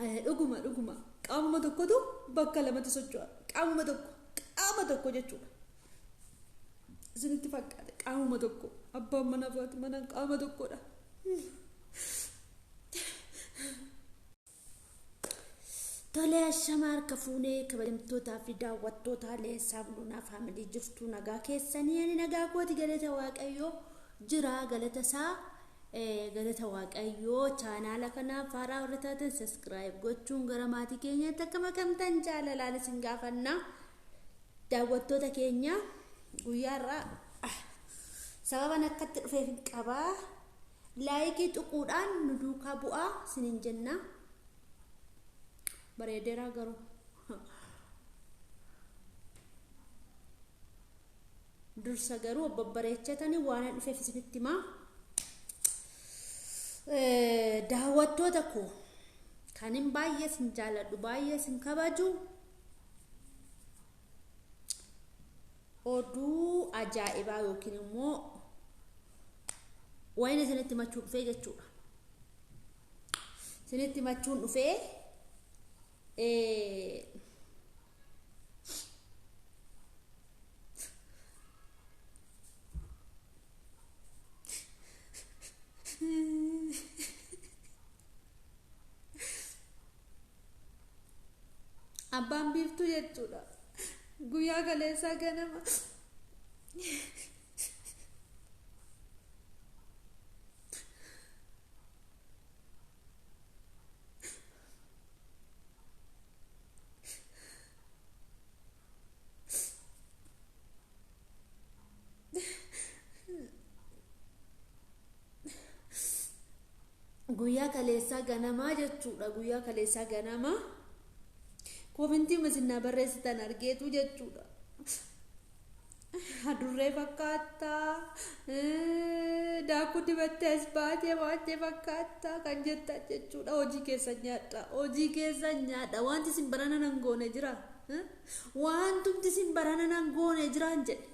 Dhuguma dhuguma qaamuma tokkotu bakka lamatti socho'a. Qaamuma tokko qaama tokko jechuudha. Isinitti fakkaate qaamuma tokko abbaan manaa fi haati manaa qaama tokkodha. Tolee, ashama harka fuunee kabajamtootaa fi daawwattoota Leensaa Bulunaa Faamilii jirtu nagaa keessanii ani nagaa kooti galata Waaqayyoo jira galata isaa galata Waaqayyoo chaanaala kanaaf haaraa warra taatan saskiraayib gochuun gara maatii keenyaatti akka makamtan jaalalaan isin gaafanna daawwattoota keenya guyyaarraa sababan akkatti dhufeef hin qabaa laayikii tuquudhaan nu duukaa bu'aa isiniin jenna. Bareedeeraa garuu. Dursa garuu babbareechatanii waan an dhufeef isinitti himaa. Daawwattoota koo kanin baay'ee isin jaalladhu baay'ee isin kabaju oduu ajaa'ibaa yookiin immoo wayina isinitti himachuu dhufee jechuudha. Isinitti himachuun dhufee Abbaan biiftuu jechuudha. Guyyaa kaleessaa ganama. Guyyaa kaleessaa ganamaa jechuudha. Guyyaa kaleessaa ganamaa koomentii masinnaa barreessitan argeetu jechuudha. Adurree fakkaattaa, daakuu dibattee as baatee baatee fakkaattaa kan jettan jechuudha. Hojii keessan nyaadha. Hojii keessan nyaadha. Wanti isin barana nan goone jira. Wantumti isin barana nan goone jiraan jedhe.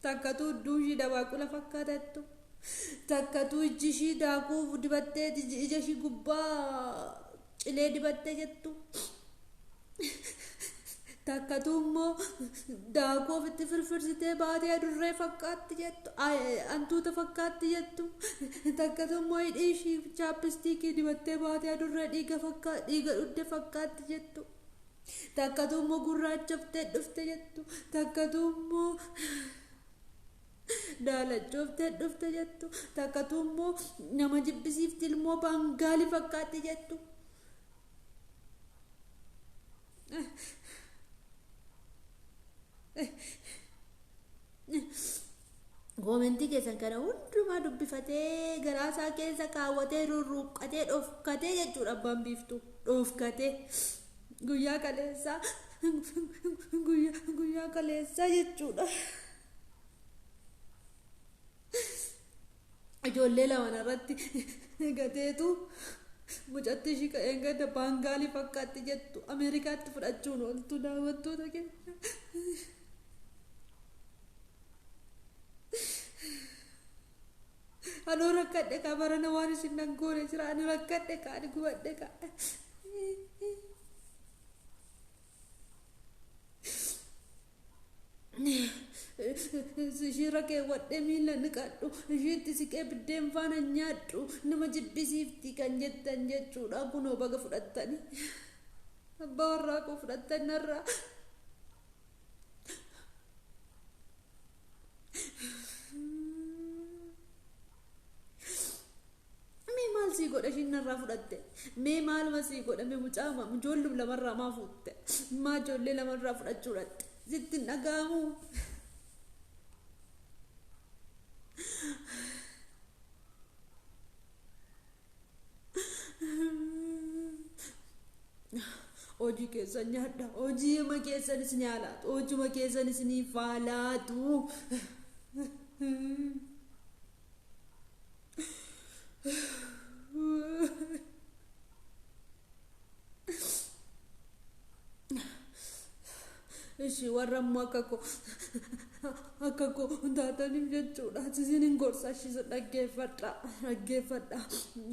Takkatu hudduu ishii dabaaqula fakkaatattu. Takkatu ijji ishii daakuu dibattee ija ishii gubbaa cilee dibattee jettu. Takkatu immoo daakuu ofitti firfirsitee baatee adurree fakkaatti jettu. Antuuta fakkaatti jettu. Takkatu immoo hidhii ishii chaappistiikii dibattee baatee adurree dhiiga dhiiga dhugde fakkaatti jettu. Takkatu immoo gurraachoftee dhufte jettu. Takkatu immoo daalachooftee dhufte jettu. Takkatu immoo nama jibbisiifti ilmoo baangaalii fakkaatti jettu. Koomentii keessan kana hundumaa dubbifatee garaasaa keessa kaawwatee rurruuqqatee dhofkatee jechuudha abbaan biiftuu dhofkatee guyyaa kaleessaa guyyaa kaleessaa jechuudha. Ijoollee lama irratti gateetu mucatti ishii ka'een gadda baangaalii fakkaatti jettu Ameerikaatti fudhachuun ooltu daawwattoota keenya. Anoo rakkadhe kaa barana waan isin nan goone jira ani rakkadhe kaa ani gubadhe kaa. Ishiirra keewwadhee miila niqadhu ishiitti siqee biddeen faana nyaadhu nama jibbisiifti kan jettan jechuudha kunoo baga fudhattani abbaa warraa koo fudhattan narraa. Mee maal sii godha ishiin narraa fudhatte mee maaluma sii godha mee mucaama ijoollum lamarraa maa fuutte maa ijoollee lamarraa fudhachuu dhatte sitti hin dhaga'amu. Hojii keessan nyaadha. Hojiima keessan isin haalaatu. Hojuma keessan isiniif haalaatu. Ishi warra immoo akka koo taataniif jechuudha. Isinin gorsa ishii dhaggeeffadha dhaggeeffadha.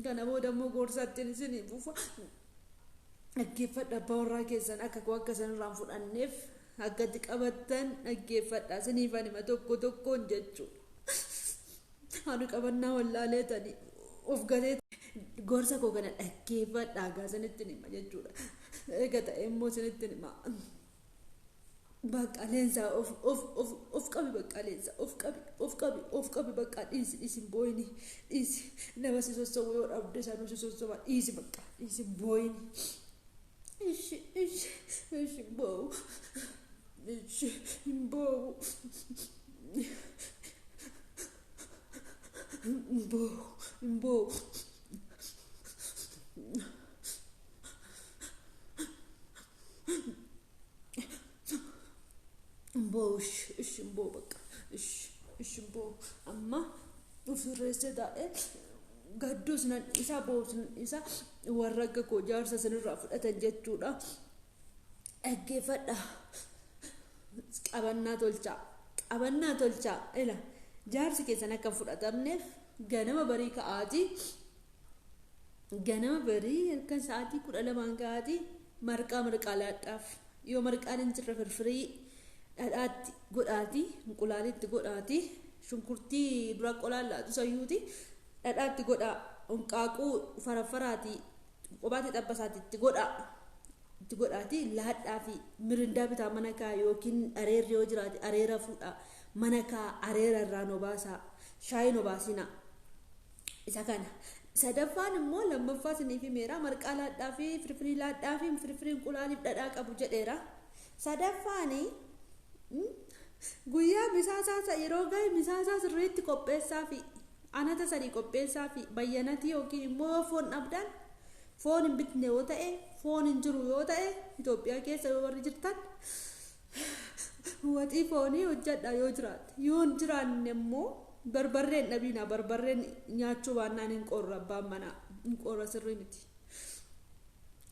Kana booda immoo gorsaattiin isinii fufa. Dhaggeeffadha abbaa warraa keessan akka koo akka isin irraan fudhanneef akkatti qabattan dhaggeeffadha. Isiniifan hima tokko tokkoon jechuudha. Ani qabannaa wallaaleetanii of gatee gorsa koo kana dhaggeeffadha gaa isinitti hima jechuudha. Eega ta'e immoo isinitti hima. Bakka leensaa of of of of qabi bakka leensaa of qabi of qabi of qabi bakka dhiisi dhiisi booyini dhiisi nama si sossobu yoo dhabde sanuu si sossoba dhiisi bakka dhiisi booyini. Ishi ishi ishi boo'u ishi boo'u boo'u boo'u. Boo ishi ishi boo bakka ishi ishi boo amma of sirreessee taa'ee gadduus nan isaa boo'us nan isaa warra akka koo jaarsa sanirraa fudhatan jechuudha. Dhaggeeffadha. Qabannaa tolchaa. Qabannaa tolchaa. Ila jaarsi keessan akka hin fudhatamneef ganama barii ka'aatii ganama barii halkan sa'aatii 12 ka'aatii marqaa marqaa laadhaaf yoo marqaan hin jirre firfirii dhadhaatti godhaatii inqulaalitti godhaatii shunkurtii dura qolaan laatu sayyuuti dhadhaatti godhaa hunqaaquu faraffaraatii qobaatti xabbasaatti itti godhaa itti godhaatii laadhaa fi mirindaa bitaa mana kaa yookiin areerri yoo jiraate areera fuudhaa mana kaa areera irraa nu baasaa shaayii nu baasinaa isa kana. Sadaffaan immoo lammaffaa isiniif himeera marqaa laadhaa fi firfirii laadhaa fi firfirii inqulaaliif dhadhaa qabu jedheera. Sadaffaani guyyaa misaasaa yeroo gahe misaasaa sirriitti qopheessaa fi anata sadii qopheessaa fi bayyanatii yookiin immoo foon dhabdan foon hin bitne yoo ta'e foon hin jiru yoo ta'e Itoophiyaa keessa yoo warri jirtan waxii foonii hojjedha yoo jiraate yoo hin jiraanne immoo barbarreen dhabiina barbarreen nyaachuu baannaan hin qorra abbaan manaa hin qorra sirrii miti.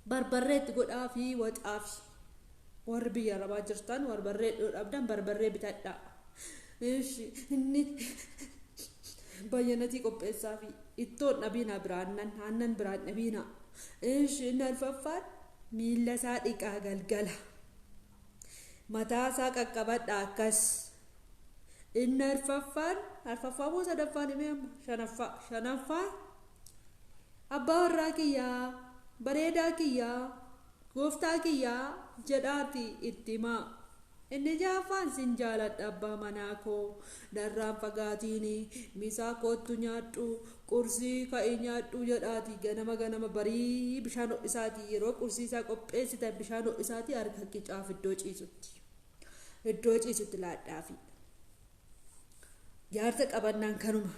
Barbarree itti godhaa fi waxaa fi warri biyya arabaa jirtan barbarree dhiyoo dhabdan barbarree bitadhaa. Ishi inni bayyanatii qopheessaa fi ittoon dhabiina biraa aannan aannan biraan dhabiina. Ishi inni alfaffaan miilla isaa dhiqaa galgala. Mataa isaa qaqqabadha akkas. Inni arfaffaan arfaffaa moo sadaffaan himee amma shanaffaa shanaffaa abbaa warraa kiyyaa bareedaa kiyyaa gooftaa kiyyaa jedhaati itti himaa. Inni ja'affaan sin jaaladha abbaa manaa koo narraan fagaatiini misaa koottu nyaadhu qursii ka'ii nyaadhu jedhaati ganama ganama barii bishaan ho'isaatii yeroo qursii isaa qopheessitan bishaan ho'isaatii harka qicaaf iddoo ciisutti iddoo ciisutti laadhaafi. Jaarsa qabannaan kanuma.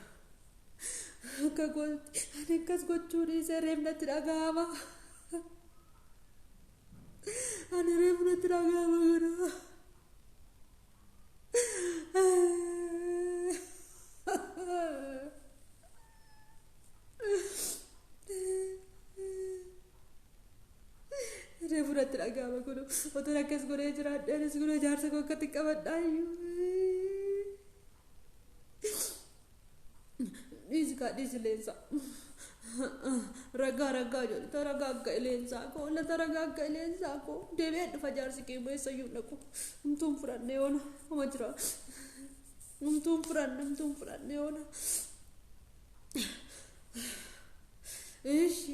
Akka gootti ani akkas gochuu dhiisee reefnatti dhaga'ama. Ani reefnatti dhaga'ama kana. Reefnatti dhaga'ama kun otoon akkas godhee jiraadhe anis kun jaarsa koo akkatti qabadhaa iyyuu. Dhiisi kaa dhiisi leensaa. Ragaa ragaa jedhu taragaagga leensaa koo la taragaagga leensaa koo deebi'ee dhufa jaarsi kee eessayyuu dhaqu humtuun fudhanne yoona homa jira humtuun fudhanne humtuun fudhanne yoona. Ishi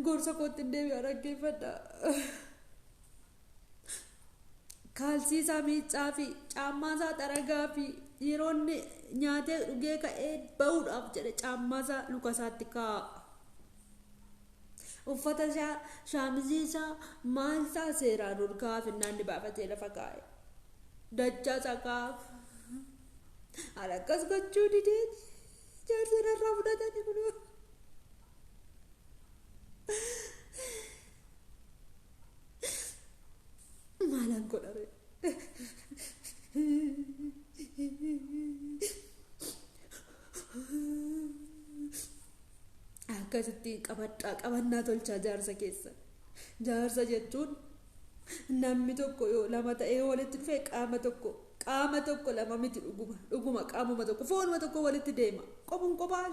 gorsa kootti hin deebi'a dhaggeeffadha. Kaalsii isaa miiccaa fi caammaa isaa xaragaa fi yeroo inni nyaatee dhugee ka'ee bahuudhaaf jedhe caammaa isaa luka isaatti kaa'a. Uffata isaa shaamizii isaa maal isaa seeraan ol kaa'aaf innaan inni baafatee lafa kaa'e. Dachaa isaa kaa'aaf. Ani akkas gochuu dideen jaarsa narraa fudhatanii kunoo. Maalan godha ree? Akkasitti qabadhaa qabannaa tolchaa jaarsa keessa. Jaarsa jechuun Namni tokko yoo lama ta'ee walitti dhufe qaama tokko, qaama tokko, lama miti. Dhuguma dhuguma qaamuma tokko, foonuma tokko walitti deema. Qophum qophaa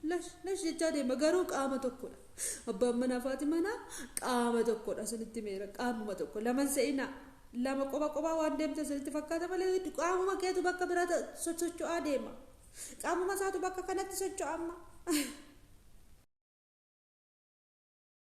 lash lash jechaa deema, garuu qaama tokkodha. Abbaan manaa fi haati manaa qaama tokkodha. Sinitti meera, qaamuma tokko, laman se'inaa. Lama qoba qophaa waan deemte sinitti fakkaata malee qaamuma keetu bakka biraa socho'aa deema. Qaamuma isaatu bakka kanatti socho'a amma.